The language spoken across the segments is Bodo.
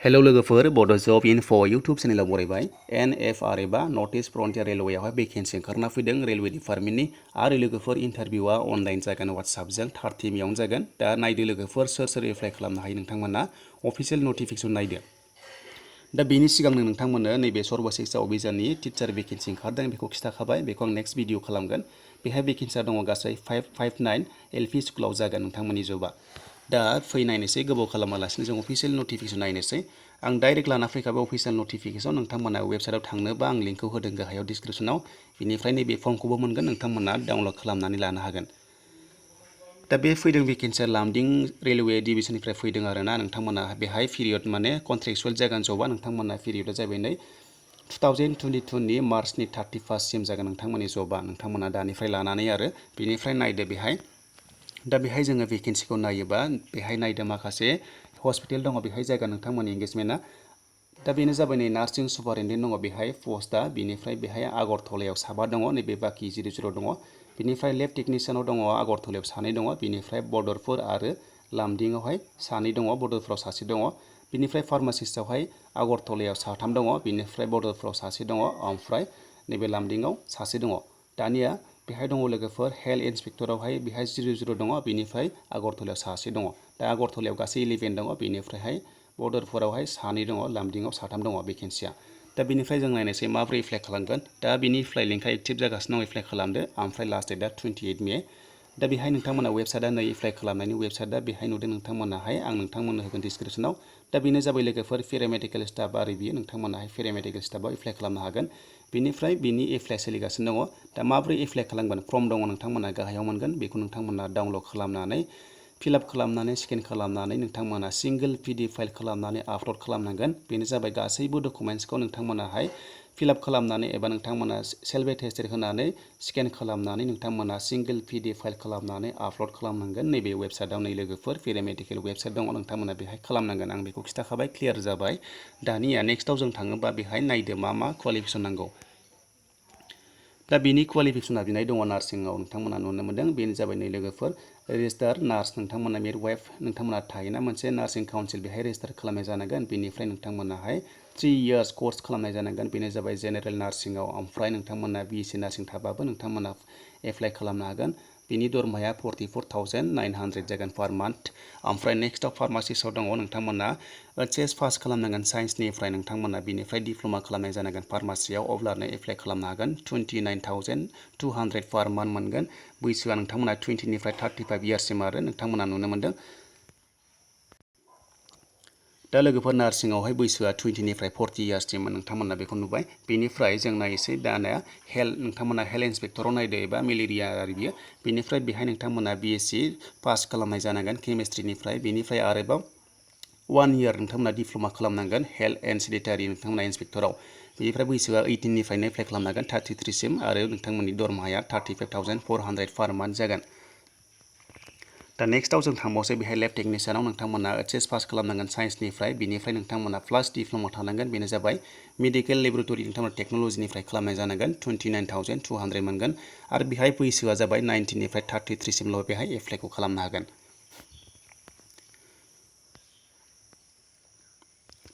हेलौ लोगोफोर बड' जब इनफ' इउटुब चेनेलाव बरायबाय NFR एबा नर्थ इस्ट फ्रन्टियार रेलवेआवहाय भेकेन्सि ओंखारना फैदों रेलवे डिपार्टमेन्टनि आरो लोगोफोर इन्टारभिउआ अनलाइन जागोन वाट्सएपजों 30 मेआवनो जागोन दा नायदो लोगोफोर सोर सोर एप्लाइ खालामनो हायो नोंथांमोना अफिसियेल नटिफिकेसन नायदो दा बेनि सिगांनो नोंथांमोननो नैबे सर्वशिक्षा अभियाननि टिचार भेकेन्सि ओंखारदों बेखौ खिथाखाबाय बेखौ आं नेक्स्ट भिडिअ खालामगोन बेहाय भेकेन्सिया दङ गासै 559 एलपि स्कुलाव जागोन नोंथांमोननि जबा दा फैनायनोसै गोबाव खालामालासिनो जों अफिसियेल नटिफिकेसन नायनोसै आं डाइरेक्ट लाना फैखाबाय अफिसियेल नटिफिकेसन नोंथांमोना वेबसाइटआव थांनोबा आं लिंकखौ होदों गाहायाव डिसक्रिपसनाव बिनिफ्राय नैबे फर्मखौबो मोनगोन नोंथांमोना डाउनलड खालामनानै लानो हागोन दा बे फैदों भेकेन्सिया लामदिं रेलवे डिभिजननिफ्राय फैदों आरोना नोंथांमोना बेहाय पिरियड माने कन्ट्रेक्चुवेल जागोन जबा नोंथांमोना पिरियडआ जाबाय नै 2022 नि मार्चनि 31 सिम जागोन नोंथांमोननि जबा नोंथांमोना दानिफ्राय लानानै आरो बेनिफ्राय नायदो बेहाय दा बेहाय जोङो भेकेन्सिखौ नायोबा बेहाय नायदो माखासे हस्पिटाल दङ बेहाय जायगा नोंथांमोननि एंगेजमेन्टआ दा बेनो जाबाय नै नार्सिं सुपारिनटेन्डेन्ट दङ बेहाय पस्टआ बेनिफ्राय बेहाय आगरतलायाव साबा दङ नैबे बाखि 00 दङ बेनिफ्राय लेब टेकनिशियानाव दङ आगरतलायाव सानै दङ बेनिफ्राय बदरपुर आरो लामदिंआवहाय सानै दङ बदरपुराव सासे दङ बेनिफ्राय फार्मासिस्टआवहाय आगरतलायाव साथाम दङ बेनिफ्राय बदरपुराव सासे दङ ओमफ्राय नैबे लामदिंआव सासे दङ दानिया बेहाय दङ लोगोफोर हेल्थ इन्सपेक्टरावहाय बेहाय 00 दङ बेनिफ्राय आगरतलायाव सासे दङ दा आगरतलायाव गासै 11 दङ बेनिफ्रायहाय बदरपुरावहाय सानै दङ लामदिंआव साथाम दङ भेकेन्सिया दा बेनिफ्राय जों नायनोसै माबोरै एप्लाइ खालामगोन दा बेनि एप्लाइ लिंकआ एक्टिभ जागासिनो दं एप्लाइ खालामदो ओमफ्राय लास्ट डेटआ 28 मे दा बेहाय नोंथांमोना वेबसाइटआ नै एप्लाइ खालामनायनि वेबसाइटआ बेहाय नुदों नोंथांमोनाहाय आं नोंथांमोननो होगोन डिसक्रिपसनाव दा बेनो जाबाय लोगोफोर पेरामेडिकेल स्टाफ आरो बियो नोंथांमोनाहाय पेरामेडिकेल स्टाफआव एप्लाइ खालामनो हागोन बेनिफ्राय बिनि एप्लाइ सोलिगासिनो दङ दा माबोरै एप्लाइ खालामगोन फर्म दङ नोंथांमोना गाहायाव मोनगोन बेखौ नोंथांमोना डाउनलड खालामनानै फिलआप खालामनानै स्केन खालामनानै नोंथांमोना सिंगल PDF फाइल खालामनानै आपल'ड खालामनांगोन बेनो जाबाय गासैबो डकुमेन्ट्सखौ नोंथांमोनाहाय फिलआप खालामनानै एबा नोंथांमोना सेल्फ एटेस्टेड होनानै स्केन खालामनानै नोंथांमोना सिंगल PDF फाइल खालामनानै आपल'ड खालामनांगोन नैबे वेबसाइटआव नै लोगोफोर पेरामेडिकेल वेबसाइट दङ नोंथांमोना बेहाय खालामनांगोन आं बेखौ खिथाखाबाय क्लियार जाबाय दानिया नेक्स्टआव जों थाङोबा बेहाय नायदो मा क्वालिफिकेसन नांगौ दा बिनि क्वालिफिकेसना बिनाय दङ नार्सिंआव नोंथांमोना नुनो मोनदों बेनो जाबाय नै लोगोफोर रेजिस्टार नार्स नोंथांमोना मिडवाइफ नोंथांमोना थायोना मोनसे नार्सिं काउन्सिल बेहाय रेजिस्टार खालामनाय जानांगोन बेनिफ्राय नोंथांमोनाहाय 3 इयार्स कर्स खालामनाय जानांगोन बेनो जाबाय जेनेरेल नार्सिंआव ओमफ्राय नोंथांमोना BSc नार्सिं थाबाबो नोंथांमोना एप्लाइ खालामनो हागोन बिनि दरमाया 44,900 जागोन पार मान्थ ओमफ्राय नेक्स्टआव फार्मासिस्टआव दङ नोंथांमोना HS पास खालामनांगोन साइन्सनिफ्राय नोंथांमोना बिनिफ्राय डिप्ल'मा खालामनाय जानांगोन फार्मासियाव अब्लानो एप्लाइ खालामनो हागोन 29,200 पार मान्थ मोनगोन बैसोआ नोंथांमोना 20 निफ्राय 35 इयार्ससिम आरो नोंथांमोना नुनो मोनदों दा लोगोफोर नार्सिंआवहाय बैसोआ 20 निफ्राय 40 इयार्ससिम नोंथांमोना बेखौ नुबाय बेनिफ्राय जों नायनोसै दाना हेल्थ नोंथांमोना हेल्थ इन्सपेक्टराव नायदो एबा मेलेरिया आरो बियो बेनिफ्राय बेहाय नोंथांमोना BSc पास खालामनाय जानांगोन केमिस्ट्रिनिफ्राय बेनिफ्राय आरोबाव 1 इयार नोंथांमोना डिप्ल'मा खालामनांगोन हेल्थ एन्ड सेनिटारि नोंथांमोना इन्सपेक्टराव बेनिफ्राय बैसोआ 18 निफ्रायनो एप्लाइ खालामनो हागोन 33 सिम आरो नोंथांमोननि दरमाहाया 35,400 पार मान्थ जागोन दा नेक्स्टआव जों थांबावसै बेहाय लेब टेकनिशियानाव नोंथांमोना HS पास खालामनांगोन साइन्सनिफ्राय बिनिफ्राय नोंथांमोना प्लास डिप्ल'मा थानांगोन बेनो जाबाय मेडिकेल लेबरेटरि नोंथांमोना टेक्न'लजिनिफ्राय खालामनाय जानांगोन 29,200 मोनगोन आरो बेहाय बैसोआ जाबाय 19 निफ्राय 33 सिमल' बेहाय एप्लाइखौ खालामनो हागोन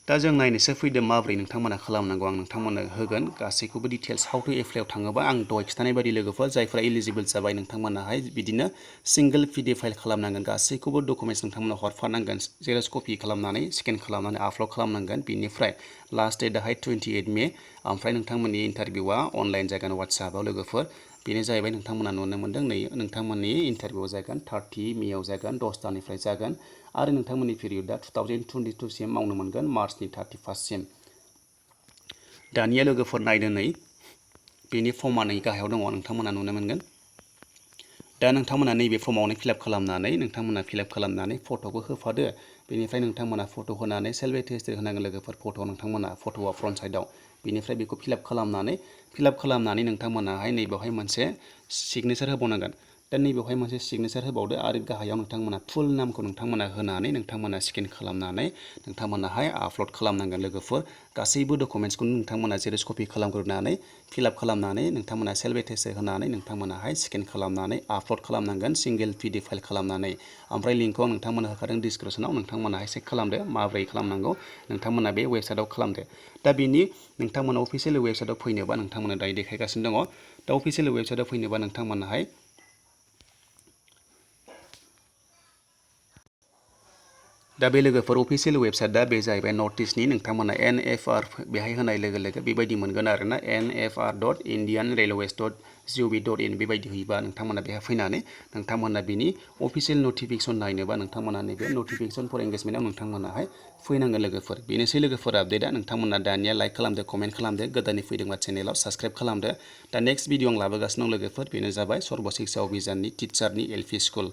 दा जों नायनोसो फैदों माबोरै नोंथांमोना खालामनांगौ आं नोंथांमोननो होगोन गासैखौबो डिटेल्स हाउ टु एप्लाइआव थाङोबा आं दहाय खिथानाय बायदि लोगोफोर जायफोरा एलिजिबल जाबाय नोंथांमोनाहाय बिदिनो सिंगल PDF फाइल खालामनांगोन गासैखौबो डकुमेन्ट्स नोंथांमोना हरफानांगोन जेरक्स कपि खालामनानै स्केन खालामनानै आपल'ड खालामनांगोन बिनिफ्राय लास्ट डेटआहाय 28 मे ओमफ्राय नोंथांमोननि इन्टारभिउआ अनलाइन जागोन वाट्सएपआव लोगोफोर बेनो जाहैबाय नोंथांमोना नुनो मोनदों नै नोंथांमोननि इन्टारभिउआ जागोन 30 मेआव जागोन 10थानिफ्राय जागोन आरो नोंथांमोननि पिरियडआ 2022 सिम मावनो मोनगोन मार्चनि 31 सिम दानिया लोगोफोर नायदो नै बेनि फर्मआ नै गाहायाव दङ नोंथांमोना नुनो मोनगोन दा नोंथांमोना नैबे फर्मावनो फिलआप खालामनानै फट'खौ होफादो बेनिफ्राय नोंथांमोना फट' होनानै सेल्फ एटेस्टेड होनांगोन लोगोफोर फट' नोंथांमोना फट'आ फ्रन्ट साइडआव बेनिफ्राय बेखौ फिलआप खालामनानै नोंथांमोनाहाय नैबेवहाय मोनसे सिगनेचार होबावनांगोन दा नैबेवहाय मोनसे सिगनेचार होबावदो आरो गाहायाव नोंथांमोना फुल नामखौ नोंथांमोना होनानै नोंथांमोना स्केन खालामनानै नोंथांमोनाहाय आपल'ड खालामनांगोन लोगोफोर गासैबो डकुमेन्ट्सखौ नोंथांमोना जेरक्स कपि खालामग्रोनानै फिलआप खालामनानै नोंथांमोना सेल्फ एटेस्ट होनानै नोंथांमोनाहाय स्केन खालामनानै आपल'ड खालामनांगोन सिंगेल PDF फाइल खालामनानै ओमफ्राय लिंकखौ नोंथांमोना होखादों डिसक्रिपसनाव नोंथांमोनाहाय चेक खालामदो माबोरै खालामनांगौ नोंथांमोना बे वेबसाइटआव खालामदो दा बेनि नोंथांमोना अफिसियेल वेबसाइटआव फैनोबा नोंथांमोना दायो देखायगासिनो दङ दा अफिसियेल वेबसाइटआव फैनोबा नोंथांमोनाहाय दा बे लोगोफोर अफिसियेल वेबसाइटआ बे जाहैबाय नर्थ इस्टनि नोंथांमोना NFR बेहाय होनाय लोगो लोगो बेबायदि मोनगोन आरोना nfr.indianrailways.gov.in बेबायदि होयोबा नोंथांमोना बेहाय फैनानै नोंथांमोना बिनि अफिसियेल नटिफिकेसन नायनोबा नोंथांमोना नैबे नटिफिकेसन फर एंगेजमेन्टआव नोंथांमोनाहाय फैनांगोन लोगोफोर बेनोसै लोगोफोर आपडेटआ नोंथांमोना दानिया लाइक खालामदो कमेन्ट खालामदो गोदानै फैदोंबा चेनेलाव साबस्क्राइब खालामदो दा नेक्स्ट भिडिअ आं लाबोगासिनो दं लोगोफोर बेनो जाबाय सर्ब शिक्षा अभियाननि टिचारनि LP स्कुल